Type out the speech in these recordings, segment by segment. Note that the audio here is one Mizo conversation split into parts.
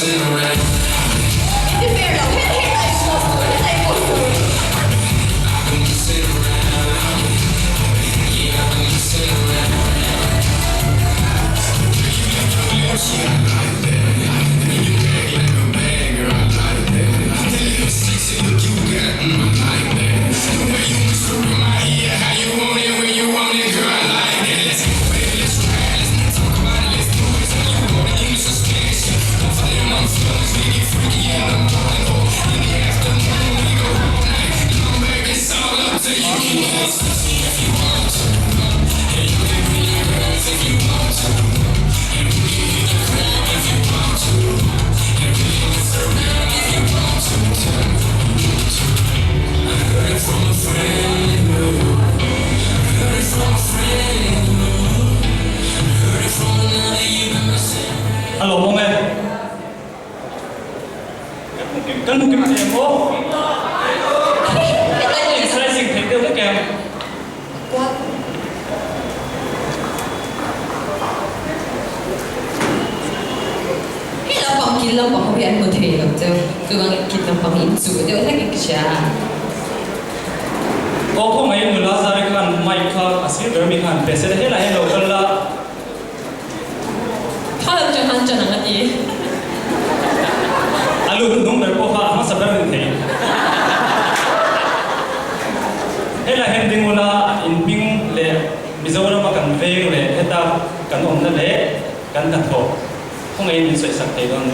I ti fair lo, heta heta i post tur, heta i post tur. A lawmawm e. Kan hmu kim thei em aw? Exercising theih deuh hlek em? Hei lampang kil lampang ho hi an hmu thei lo cheu, chuvangin kil lampang hi in chuh deuh hlek in ka hria. Aw khawngaih nula Zari khan mic kha a sir ber mi khan pe se la helai hian lo kal la. Kha lam chu han chan ang a ti. A lu hnung ber pawh kha a hmasa ber a ni thei. Helai hian ding ula in hming leh Mizorama kan veng leh heta kan awmna leh kan hnathawh khawngaih min sawisak thei dawn.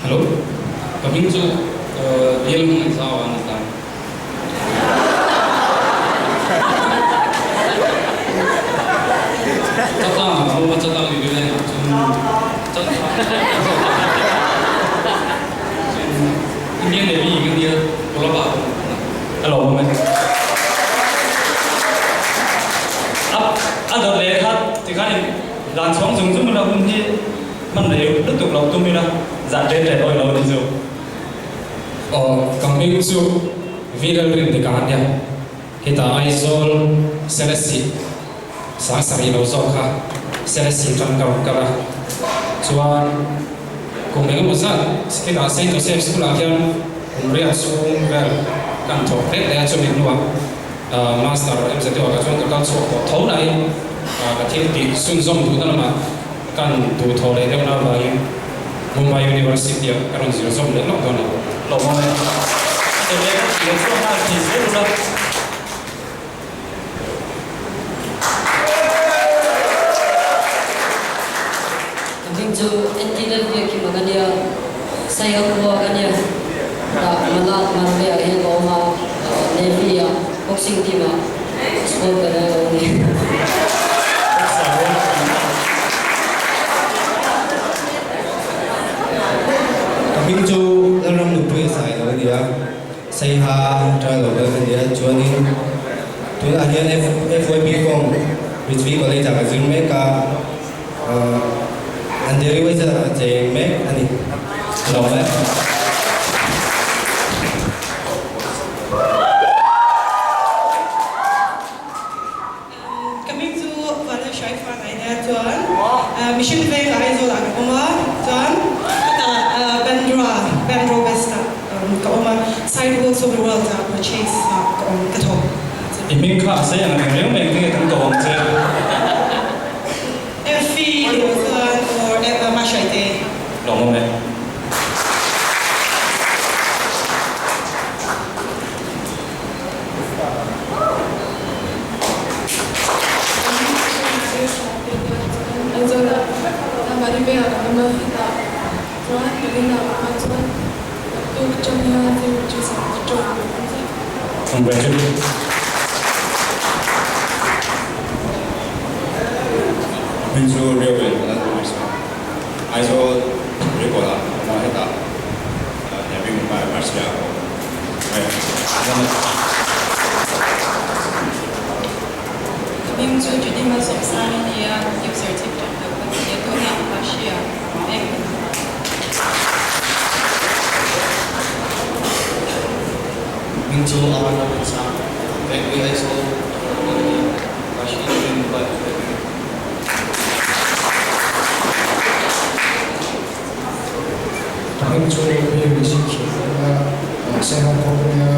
Hello, ka hming chu Bial Hmangaihzau a ni ta. Chatlang ah awm a, chatlang ni rileng ah chuan chuan Indian Navy ka nia, Kolaba ah ka awm a. Hello, awm e. A a dawt leh kha tikhan in dan chhawng zung zung ila hun hi Hman rei lutuk lo tum ila zan ren ren awi lo ni chu. Aw ka hming chu Viral Rindika a nia, hetah Aizawl Selesih Sangsarih lo zawk kha Selesih tang ka rawn kal a, chuan kum engemaw zat hetah Saint Joseph School ah hian kum riat chhung vel kan thawk hlek leh a, chumi hnuah Master MZU ah ka chuan ka kal chhuak tawh tho nain ka thil tih chhunzawm duhna lamah Kan duhthawh leh deuhna avangin Mumbai University ah ka rawn zir zawm leh lawk dawn a. Lo awm e. A deuh leh ka thlir chhuak nghal thei zel ula. Ka hming chu Entilal Biakima ka nia, Saiha khua ka nia, tah Malad Marve ah hian ka awm a, Navy ah boxing team ah Sport ka la lo ni. Ka hming chu Lalram nupui a sai lo a ni a, Saiha trai lo kal ka ni a, chuanin tunah hian FYP kawng Ridgeway College ah ka zir mek a, Andheri West ah ka cheng mek a ni. Lo e. Ka hming chu Vanlai Hraifan a nia chuan Mission Veng ah Aizawl ah ka awm a chuan hetah Bandra Bandra West ah ka awm a Sidewalks of the World ah purchase ah ka awm ka thawk. I hming kha a sei ang reng reng mai engtin nge kan ko ang che? Effie tih chuan or Mahraite. Lawmawm e. Congratulations. Hming chu Reuben Lalruisa, Aizawl Record ah awm a, hetah Navy Mumbai Marcia a awm. Ka hming chu Judy Malsawmsang a ni a, user chip ṭan lo ka ni a, tunah Russia awm mek ka ni. Hming chu Aman Lalrinsang, Vengpui Aizawl a awm a. Hming chu Mary Sinkhih a nia, Saiha khua ka nia,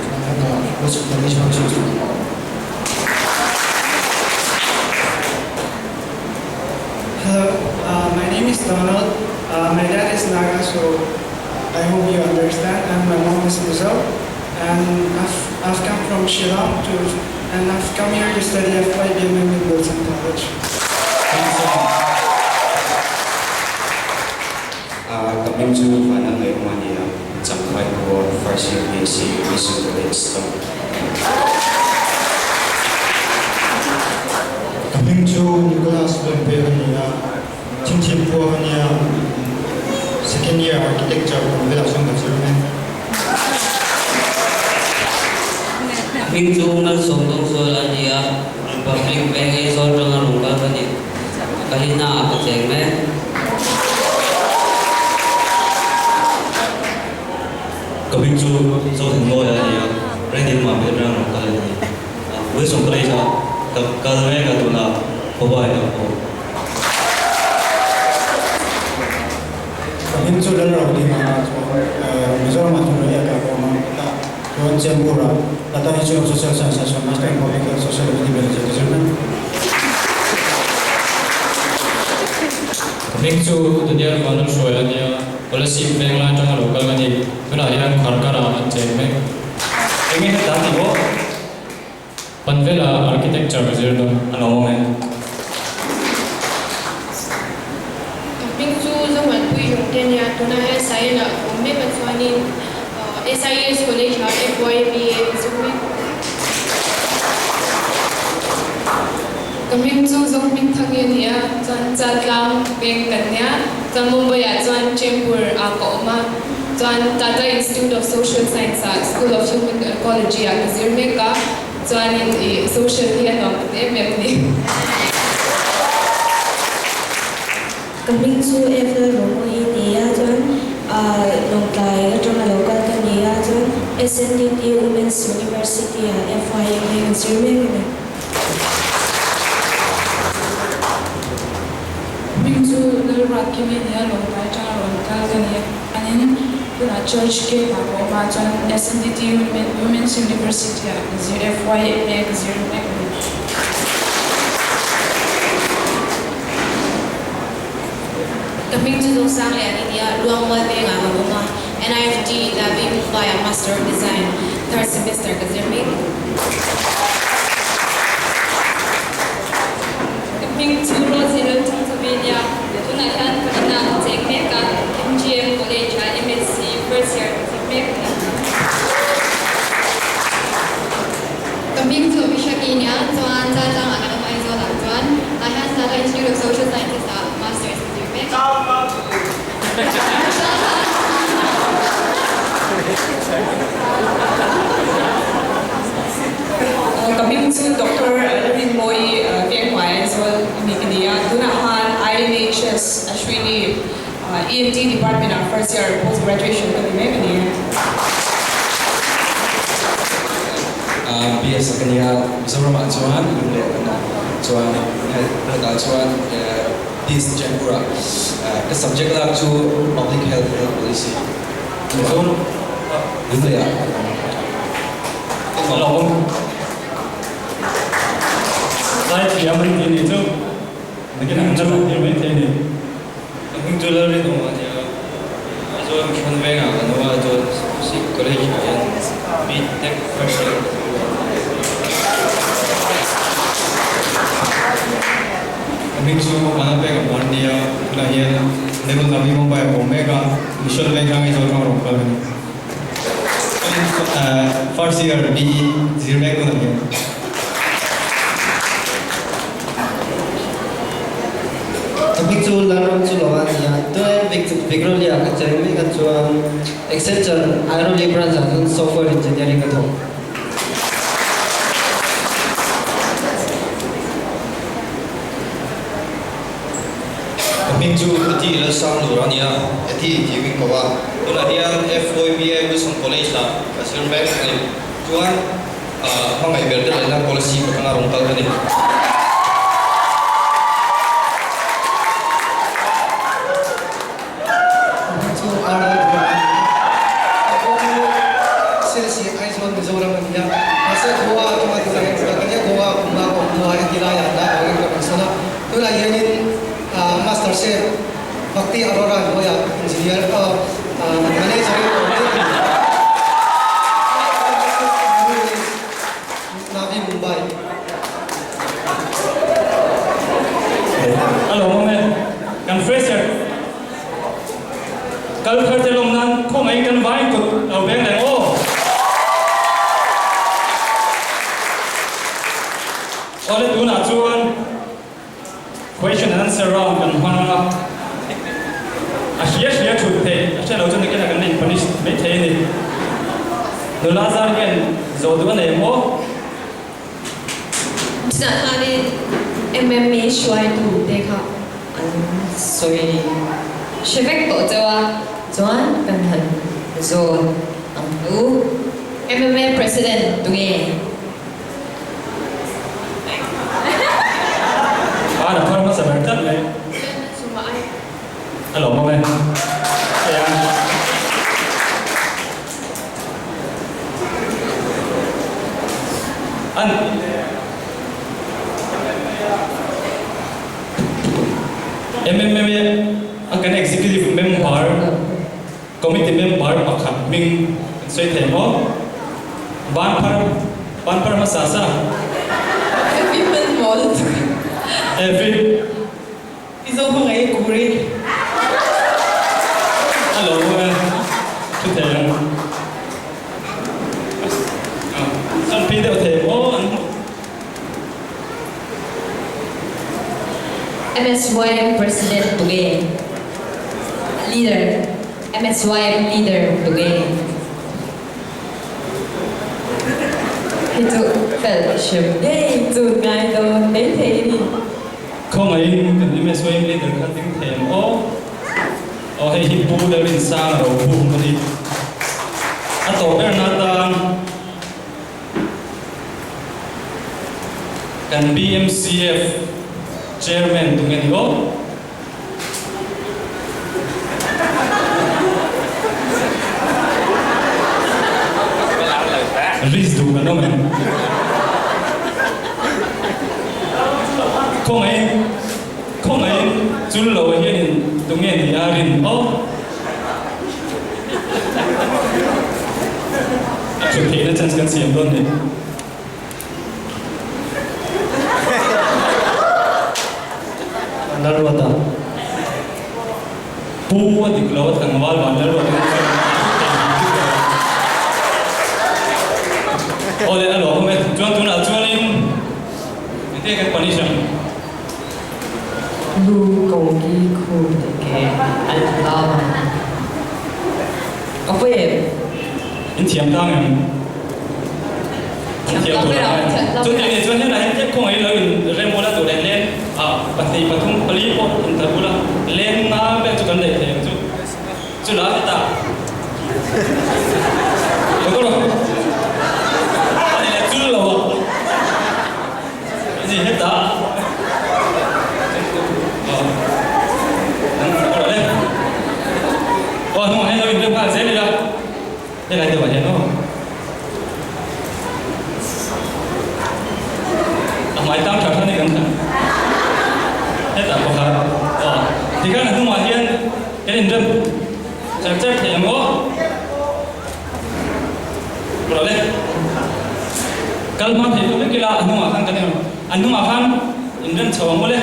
chuan hetah West College ah Church ka awm. Hello, my name is Donald. My dad is Naga, so I hope you understand, and my mom is Mizo. And I've, I've come from Shillong to, and I've come here to study FYBMM in Wilson College. Ka hming chu Vanna Ngaihawm a ni a, Champhai khua First Year BSc Wilson College tawng. Ka hming chu Nicholas Lawmpek a ni a, Chhingchhip khua ka nia, Second Year Architecture kum velah chuan ka zir mek. Hming chu Malsawm Dawngsual a ni a, Republic Bank Aizawl atanga rawn kal ka ni. Kalina ah ka cheng mek. Ka hming chu Zothanmawia a ni a, Rengdil Mahmeh atanga rawn kal a ni. Wilson College ah ka kal mek a tunah Hawaii ah ka awm. Ka hming chu Lalraudinga a chuan Mizoramah chuan Rei a ka awm a, hetah chuan Chemburah Lata Institute of Social Science ah chuan Master in Public Health Social Epidemiology ka zir mek. Ka hming chu Daniel Vanlalhruai a nia, Kolasib Venglai atanga lo kal ka ni, tunah hian Kharkar-ah an cheng mek. Enge heta tih maw? Panvela architecture ka zir dawn. A lo awm e. Ka hming chu Zomuanpui Jungte a nia, tunah hian Sailah ka awm mek a chuanin SIS College ah FYBA ka zir mek. Ka hming chu Zohmingthangi a ni a, chuan Chaltlang Bank kan nia, chuan Mumbai ah chuan Chembur ah ka awm a, chuan Tata Institute of Social Science ah School of Human Ecology ah ka zir mek a, chuanin ih social hi a nuam ka ti em em a ni. Ka hming chu Ethel Romawii ni a, chuan Lawngtlai atanga lo kal ka ni a, chuan SNDT Women's University ah FYMA ka zir mek a ni. Hming chu Lalruat Kimi nia Lawngtlai atanga rawn kal ka ni a, anin tunah Church Gate ah ka awm a, chuan SNDT Women's University ah ka zir FYMA ka zir mek a ni. Ka hming chu Zongsang leh an inia, Luangmual vengah ka awm a, NIFT Navi Mumbai ah Master of Design third semester ka zir mek. Ka hming chu Rosie Lalchangchawmi ania, tunah hian ka inah ka cheng mek a, MGM College ah MSc first year ka zir mek a ni. Ka hming chu Abhishek i nia, chuan Chaltlang ah kan awm Aizawl ah chuan tah hian Tata Institute of Social Sciences ah Masters ka zir mek. Ka hming chu Doctor Lalrinmawii Venghuai Aizawl a ni ka ni a, tunah khan INHS Ashwini ENT Department ah first year post graduation ka ni mek a ni. BS ka nia, Mizoram ah chuan lung leh kan awm chuan hetah chuan East Jaipur ah ka subject lak chu Public Health Health Policy Mizoram lung leh ah kan awm. A lo awm. Zaithiam an ti nih chu. Nakin an la tir mai thei a ni. Ka hming chu Lalrinawm a nia, Aizawl Mission Vengah kan awm a, chuan Sikh College ah hian B Tech first year ka zir a. Ka hming chu Vanlalpek a puan a nia, tunah hian Nehru Navi Mumbai ah ka awm mek a, Mission Veng tlang Aizawl tang rawn kal ka ni. First year BE zir mek tunah hian. Ka bik chu Lalram chu lo a ni a, tuan Vicrolia ka cheng mek a chuan Accenture Airoli branch ah chuan software engineering ka thawk. Ka hming chu Eti Lalsang Nur a ni a, Eti tih min ko a, tunah hian FYBA Wilson College ah ka zir mek a ni. Chuan hmangaih ber te lehna policy pakhat a rawn kal a ni. Chu RL Bawrhsep Bhakti Arora hnuaiah Engineer Manager in awm mek a ni. Navi Mumbai. A lawmawm e. Kan fresher kal thar te lawm nan khawngaih kan vai kut lo veng reng aw. Awle tunah chuan question and answer round kan hman ang a, a hria hria thut theih a hre lo chu nakinah kan la in punish mai thei a ni. Nula zar hian zawh duh a nei maw? Chutah khanin MMA hruaitu te kha an sawi hre vek tawh chauh a, chuan kan han zawn ang chu. MMA President tunge? Khan a phar hmasa ber tlat mai. A lawmawm e. Hei a. An MMA a kan executive member committee member pakhat hming kan sawi thei maw? Ban phar ban phar hmasa sa. Every hmanhmawh lutuk. Every. I zo hmangaih i kuri. A lo e, thu thei ang. Chuan pi deuh thei maw an hmuh. MSYM President tunge? Leader MSYM Leader tunge? Hei chu fel hrim ngei chu ngai dawn maithei a ni. Khawngaihin kan MSYM leader kha ding thei ang aw. Aw hei hi Pu Lalrinsanga ro phum a ni. A tawp ber na tan kan BMCF Chairman tunge ni aw. Risk duh kan awm em? Khawngaihin khawngaihin chul lo hianin tunge ni a rin aw? A thut theihna chance kan siam dawn ni. Lalruata Pu a dik lo a tlangval van Lalruata hi chuan Aw le a lawm awm e chuan tunah chuanin engtin kan punish ang. Lu ko ki khu te ke an hlau ang. Ka pawi em? In thiam tlang em? Thiam tur a ngai. Chuti nih chuan helai hian tlem khawngaih lo in rem ula tur leh len ah pahnih pathum pali pawh in tar ula len nga vel chu kan daih thei ang chu. Chula hetah lo ka rawh. Ani leh chul lo ah. Ani hetah an lo ka rawh le. Aw hnungah hian lo in rem nghal zel ila. Helai deuhah hian aw. A hmai tang tha than hi kan khan. Hetah pakhat aw. Tikhan a hnungah hian kan inrem char char thei ang aw. Rawh le. Kal hma thei tawh vek ila a hnungah khan kan a hnungah khan inrem chho ang mawle.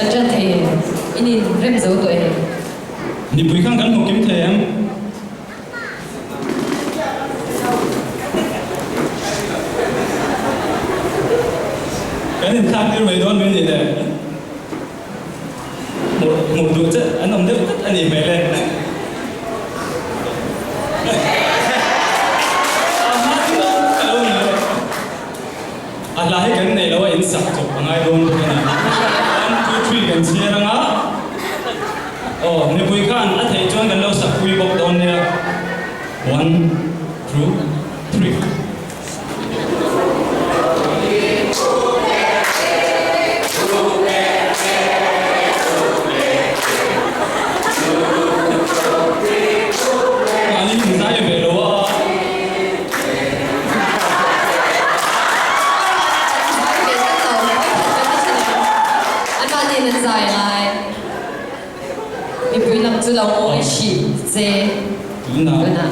Kan ṭan thei em? In in rem zo tawh em? Mipui khan kan hmu kim thei em? Kan inthlak tir mai dawn mai ni le. Hmuh hmuh duh che an awm deuh tlat a nih hmel e. A hla hi kan neih lo a in sak chawp a ngai dawn bawk a ni. One two three kan chhiar ang a. Aw mipui khan a theih chuan kan lo sak pui bawk dawn nia. One two three.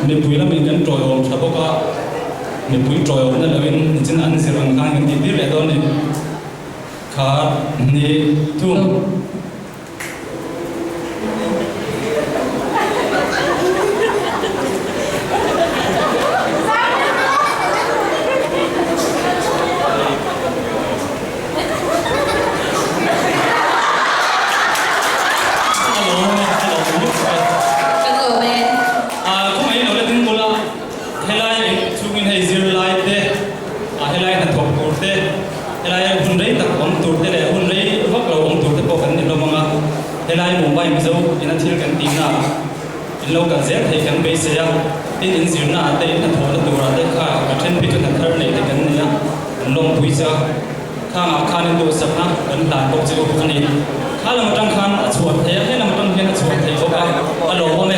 Mipui lamin kan tawiawm tha bawk a, mipui tawiawmna loin nichin an zir ang khan kan tih tir leh dawn a ni. Kha ni thung. Kan lawm e. Khawngaih lo la ding bula helai chhungin hei zirlai te, helai hnathawk tur te, helai hun rei tak awm tur te leh hun rei vak lo awm tur te pawh kan ni hlawm ang a, helai Mumbai Mizo ina thil kan tihna ah in lo kal zel thei kan beisei a, tin in zirna ah te in hnathawhna turah te kha ka then phei chu hnathar nei te kan ni a, kan lawmpui che a. Khangah khan in duhsakna kan hlan bawk che u a ni. Kha lam atang khan a chhuah thei a, he lam atang hian a chhuah thei bawk a, a lawmawm e.